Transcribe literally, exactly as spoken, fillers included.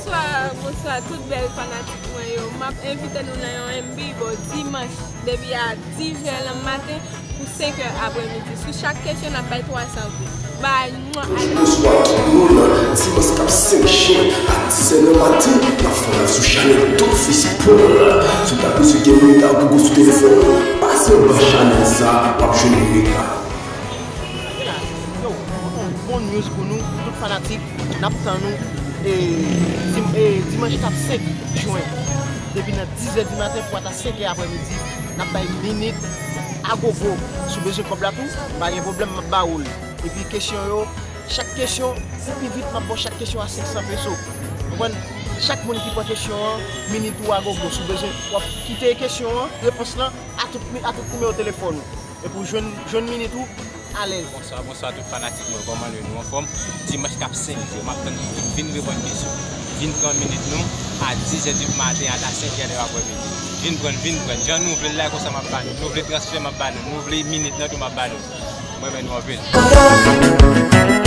Bonswa, bonswa tout bèl fanatik mwen yo. M ap envite nou nan yon M B bò dimanch depi a dizè nan maten pou senkè aprèmidi. Sou chak kesyon, n ap bay twa san goud. Bay mwa. Bonswa tout moun. Dimanch k ap senk jen a dizè nan maten, n ap fè live sou chanèl Top Fist Paul. Si w ta bezwen gen minit agogo sou telefòn ou, pase anba chanèl sa, w ap jwenn minit la. Yo, yon bon news pou nou, tout fanatik, n ap tann nou e, dim- e, dimanch k ap senk jen, depi nan dizè di maten pou ata senkè aprèmidi, n ap bay minit agogo. Si w bezwen kòb la tou, pa gen pwoblèm, m ap ba ou l. Epi kesyon yo, chak kesyon, pou pi vit, m ap ba w chak kesyon a senk san peso. Konprann? Chak moun ki pran kesyon an, minit ou agogo. Si w bezwen, w ap kite kesyon an, repons lan, a tout, mi- a tout nimewo telefòn ou. Epi w jwenn, jwenn minit ou alèz. Bonswa, bonswa tout fanatik mwen, kòman nou, nou anfòm? Dimanch k ap senk jen, m ap tann nou tout, vin reponn kesyon. Vin pran minit nou a dizè di maten ata senkè de aprèmidi. Vin pran, vin pran. Jan nou vle l la, konsa m ap ba nou. Nou vle transfè, m ap ba nou. Nou vle minit nan tou, m ap ba nou. Mwen renmen nou anpil.